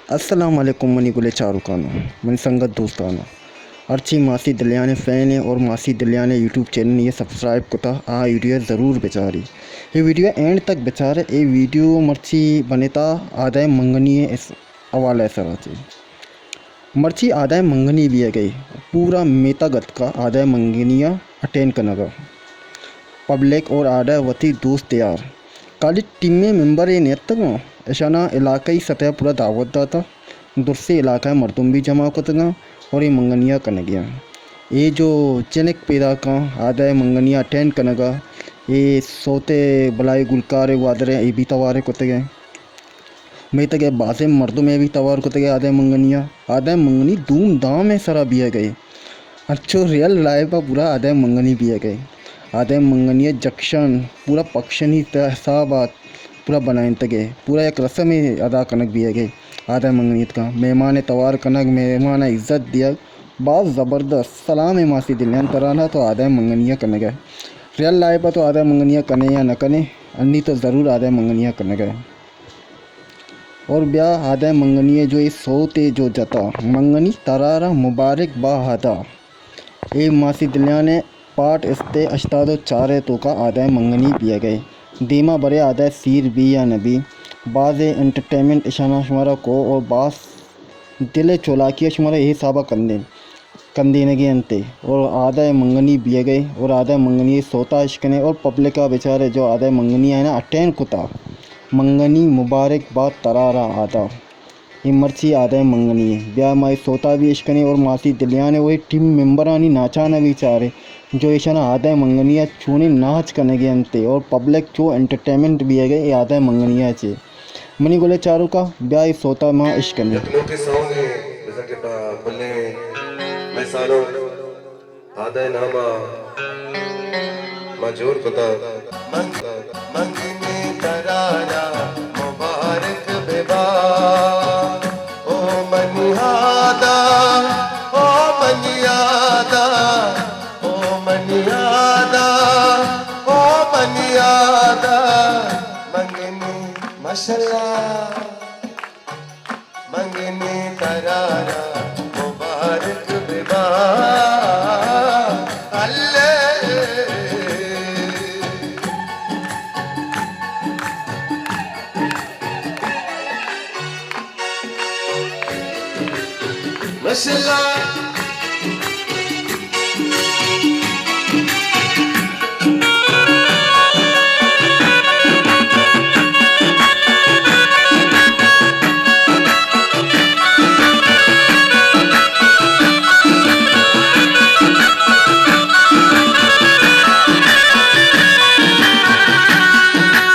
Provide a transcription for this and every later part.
السلام علیکم منی گلیں چاروکانو، منی سنگت دوستانو، ہرچی ماسی دلیان ءِ فین ایں اور ماسی دلیان ءِ یوٹیوب چینل ءَ سبسکرائب کتا، آ ویڈیو ءَ ضرور بچاری۔ اے ویڈیو ءَ اینڈ تک بچارے، اے ویڈیو مرچی بنتا آدائے منگنی ءِ اس حوالہ ءِ سرا چے۔ مرچی آدائے منگنی بیگ ءَ، پورا میتگ اتکا آدائے منگنی ءَ اٹینڈ کنگ ءَ۔ پبلک اور آڈا وتی دوست یار، کالی ٹیم ءِ ممبر اے نیتگاں، اشاناں علاقائی سطح ءَ پورا دعوت داتا، درسیں علاقہ ءِ مردم بھی جمع کتگاں اور اے منگنی ءَ کنگی آں۔ اے جو جنک پیداکاں آدائے منگنی ءَ اٹینڈ کنگ ءَ، اے سوت ءِ بلائی گلکار ءِ گوادر ءَ اے بھی توار کتگ ءَ۔ میتگ ءِ بازیں مردم ءَ بھی توار کتگ ءَ آدائے منگنی ءَ۔ آدائے منگنی دھوم دھام ءِ سرا بیگ ءَ۔ انچو ریئل لائف ءَ پورا آدائے منگنی بیگ ءَ۔ آدائے منگنی ءِ جکشن پورا پکشنی تہ حساب ءَ پورا بنائینتگ ءَ۔ پورا یک رسمے ادا کنگ بیگ ءَ۔ آدائے منگنی اتکاں۔ مہمان ءِ توار کنگ، مہمان ءَ عزت دیگ، باز زبردست۔ سلام ءَ ماسی دلیان ترا نا تو آدائے منگنی ءَ کنگ ءَ۔ ریئل لائف ءَ تو آدائے منگنی ءَ کنے یا نہ کنے، انی تو ضرور آدائے منگنی ءَ کنگ ءَ۔ اور بیا آدائے منگنی ءِ جو اے سوت ءَ جو جتا، منگنی ترارا مبارک با ادا۔ اے ماسی دلیان ءِ پارٹ است ءِ ہشتاد و چار ءِ توکا آدائے منگنی بیگ ءَ۔ دیما برے آدائے سیر بی یا نہ بی، بازیں انٹرٹینمنٹ اشانا شمارا کو اور باز دل ءِ چولاکی ءَ شمارا اے حساب ءَ کندین۔ کندینگی انت اور آدائے منگنی بیگ ءَ اور آدائے منگنی ءِ سوتا اشکنے اور پبلک ءَ بچارے جو آدائے منگنی ءَ نا اٹینڈ کتا۔ منگنی مبارک بات ترارا آدا۔ اے مرچی آدائے منگنی ءَ۔ بیا ما اے سوتا بھی اشکنے اور ماسی دلیان ءِ وہی ٹیم ممبرانی ناچاں بھی چارے جو ایشانا آدائے منگنی ءَ چونیں ناچ کنگی انت اور پبلک چو انٹرٹینمنٹ بیگ ءَ اے آدائے منگنی ءَ چے۔ منی گلیں چاروکاں، بیا اے سوتا ما اشکنیں۔ یک نوکیں سونگے، بزاں کہ پہ کلیں مئے سالونک آدائے ناما ما جوڑ کتا۔ من، منگنی ترارا مبارک ببا۔ او منی آدا، او منی آدا، او منی آدا، او منی آدا۔ منگنی ماشاءاللہ۔ منگنی ترارا مبارک ببا۔ اللہ۔ ماشاءاللہ۔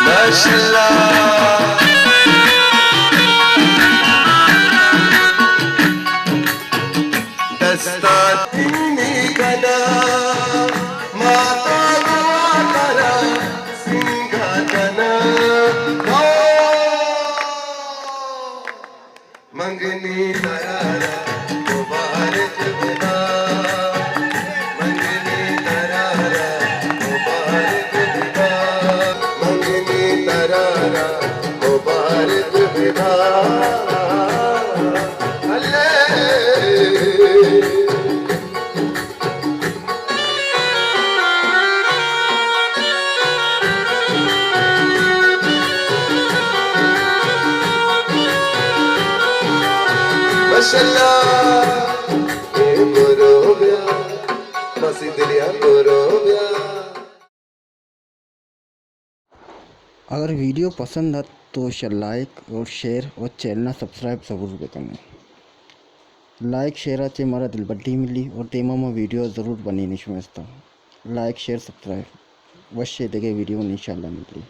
ماشاءاللہ۔ دستا تنی کنا، ماتا گوا ترا سنگا کنا۔ منگنی ترارا مبارک ببا۔ منگنی ترارا مبارک ببا۔ منگنی ترارا مبارک ببا۔ اللہ۔ ماشاءاللہ۔ اے برو بیا، ماسی دلیا برو بیا۔ اگر ویڈیو پسند ات تو شر لائک اور شیئر اور چینل نا سبسکرائب ضرور بکنے۔ لائک شیئر آ چے مارا دلبڈی ملی اور دیما ما ویڈیو ضرور بنینی شمئے استا۔ Like share subscribe. وشے دگہ ویڈیو انشاءاللہ ملی۔